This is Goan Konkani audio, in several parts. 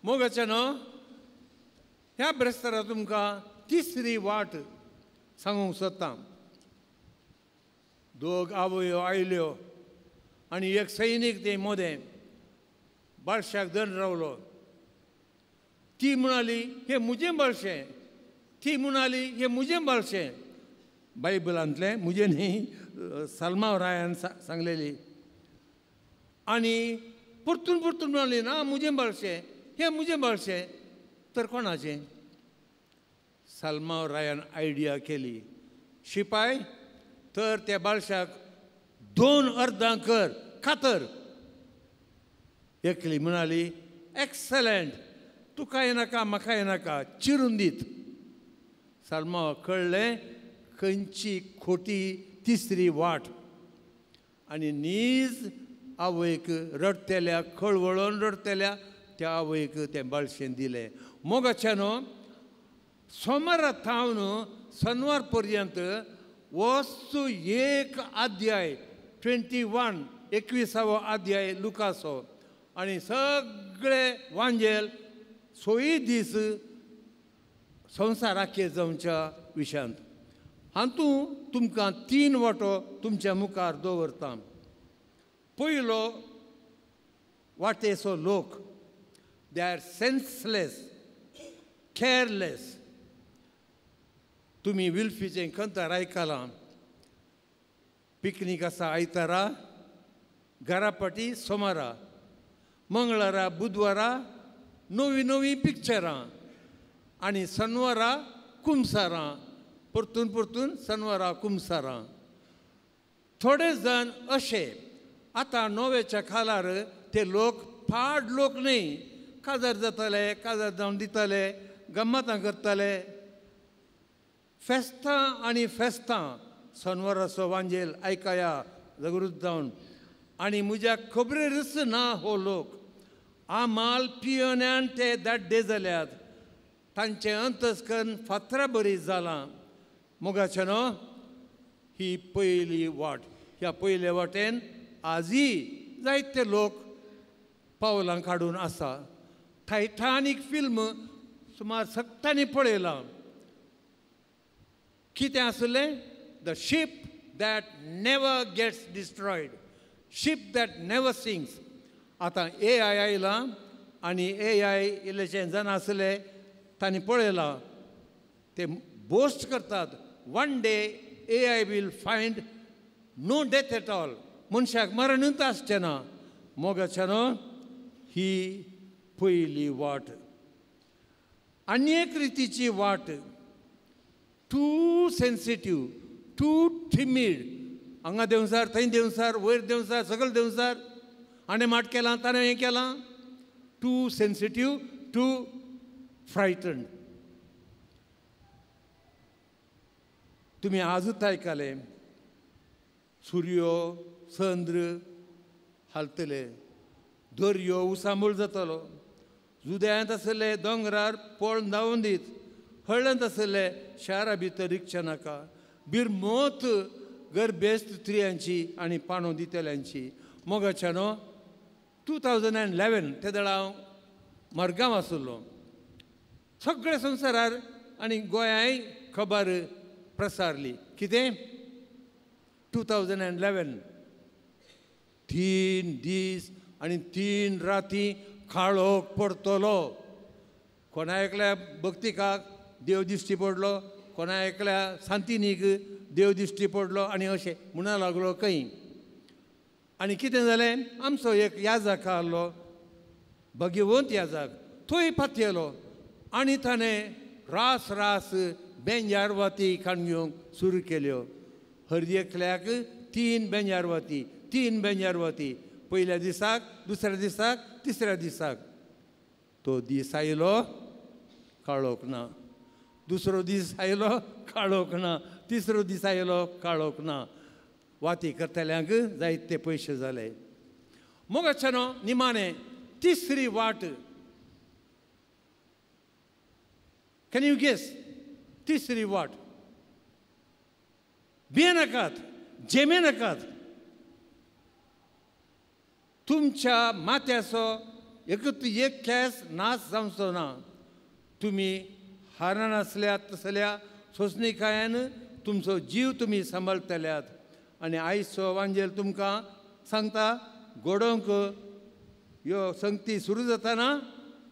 मोगाचें न्हू ह्या ब्रेस्तारा तुमकां तिसरी वाट सांगूंक सोदता. दोग आवयो आयल्यो आनी एक सैनीक ते मोदें बाळशाक धरून रावलो. ती म्हणाली हें म्हजें बाळशें, ती म्हणाली हें म्हजें बाळशें. बायबलांतलें म्हजें न्ही, सलमाव रायान सांगलेली. आनी परतून परतून म्हणाली ना म्हजें बाळशें, हें म्हजें बाळशें. तर कोणाचें? सलमाव रायान आयडिया केली, शिपाय तर त्या बाळशाक 2 अर्दां कर खातर. एकली म्हणाली एक्सलंट, तुकाय नाका म्हाकाय नाका, चिरून दीत. सलमावाक कळ्ळें खंयची खोटी तिसरी वाट. आनी नीज आवयक रडटेल्या, खळवळोन रडटेल्या त्या आवयक तें बाळशें दिलें. मोगाचें न्हू सोमारा थावन शनवार पर्यंत वस्तू एक अध्याय 21 21वो अध्याय लुकासो आनी सगळे वांजेल सोयी दीस संवसाराखे जावच्या विशयांत हातूंत तुमकां 3 वांटो तुमच्या मुखार दवरता. पयलो वाटेचो लोक, they are senseless, careless. तुमी विल्फीचें कंतार आयकलां, पिकनीक आसा आयतारा, घरापाटी सोमारा, मंगळारा बुधवारा नवीं नवीं पिक्चरां आनी शनवारा कुमसारां, परतून परतून शनवारा कुमसारां. थोडे जाण अशे आतां नोव्याच्या खालार ते लोक फाड लोक न्हय, काजार जाताले, काजार जावन दिताले, गम्मतां करताले, फेस्तां आनी फेस्तां. शनवाराचो वांजेल आयकया जागृत जावन. आनी म्हज्या खबरेरच ना हो लोक आमाल पियोन्यान ते दाड्डे जाल्यात, तांचें अंतस्कन फातरा बरी जालां. मोगाचें न्हू ही पयली वाट. ह्या पयले वाटेन आजूय जायते लोक पावलां काडून आसा. टायटानीक फिल्म सुमार सगळ्यांनी पळयलां. कितें आसलें? The ship that never gets destroyed, ship that never sinks. आतां ए I आयलां आनी ए I इल्लेशें जाण आसले तांणी पळयलां, ते बोस्ट करतात, one day A I will find no death at all. मनशाक मरणूच आसचें ना. मोगाचें न्हू ही पयली वाट. आनी एक रितीची वाट, टू सेन्सिटीव, टू टिमीड. हांगा देंवसार, थंय देंवसार, वयर देंवसार, सकयल देंवसार, हाणें माट केलां, ताणें हें केलां. Too sensitive, too frightened. तुमी आजूच आयकलें, सुर्यो चंद्र हालतले, दर्यो उसामूळ जातलो, जुद्यांत आसले दोंगरार पळ धांवन दीत, हळ्ळ्यांत आसले शारा भितर रिगचें नाका, बिरमोत गर्भेस्त स्त्रियांची आनी पाणो दितल्यांची. मोगाच्या न्हू 2011 तेदळा हांव मडगांव आसलो. सगळे संवसारार आनी गोंयांय खबर प्रसारली. कितें? 2011 3 दीस आनी 3 राती काळोख पडतलो. कोणा एकल्या भक्तिकाक देव दिश्टी पडलो, कोणा एकल्या सांतिनीक देव दिश्टी पडलो आनी अशें म्हणा लागलो खंय. आनी कितें जालें, आमचो एक याजक आहलो, भगवंत याजक, थंय पातयेलो आनी ताणें रास रास बेंजार वाती काडून घेवंक सुरू केल्यो. हर एकल्याक 3 बेंजार वाती, 3 बेंजार वाती, पयल्या दिसाक, दुसऱ्या दिसाक, तिसऱ्या दिसाक. तो दीस आयलो, काळोख ना. दुसरो दीस आयलो, काळोख ना. तिसरो दीस आयलो, काळोख ना. वाती करतल्यांक जायते पयशे जाले. मोगाचें न्हू निमाणें तिसरी वाट. Can you guess? तिसरी वाट. भियेनाकात, झेमेनाकात. तुमच्या माथ्याचो एकूच एक केंस नाश जावचो ना. तुमी हारनासल्यात तसल्या सोंसणीकायेन तुमचो जीव तुमी सांबाळटल्यात. आनी आयचो वांजेल तुमकां सांगता, घडोवंक ह्यो संगती सुरू जाताना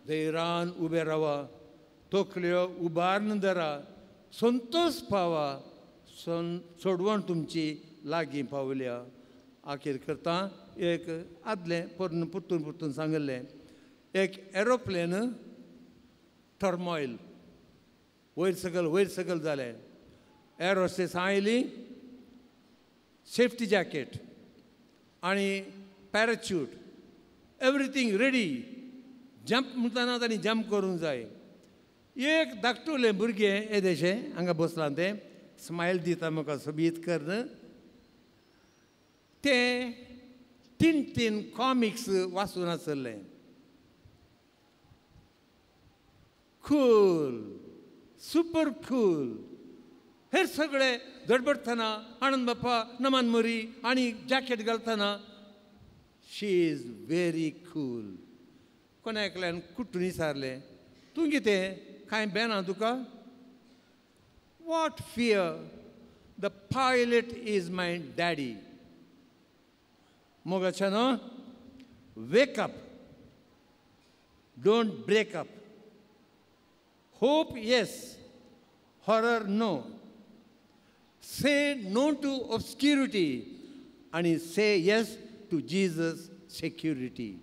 धैर्यान उबें रावा, तकल्यो उबारून धरा, संतोश पावा, सोडवण तुमची लागीं पावल्या. आखीर करता एक आदलें परतून परतून परतून सांगिल्लें, एक एरोप्लेन टर्मॉयल वयर सकयल जालें. एअर होस्टेस आयली, सेफ्टी जॅकेट आनी पॅराच्यूट, एवरीथींग रेडी. जंप म्हणटना तांणी जंप करूंक जाय. एक धाकटुलें भुरगें येदेशें हांगा बसलां, तें स्मायल दिता म्हाका सोबीत करून. तें तीन तीन कॉमिक्स वाचून आसलें. Cool, super cool. हेर सगळे गडबडटना आनंद बाप्पा नमन मोरी आनी जॅकेट घालतना, शी is very cool. कोणा एकल्यान कुटून विचारलें, तूं कितें कांय बेना तुका? What fear, the pilot is my daddy. मोगाच्या न्हू, wake up, don't break up. Hope yes, horror no. Say no to obscurity and say yes to Jesus' security.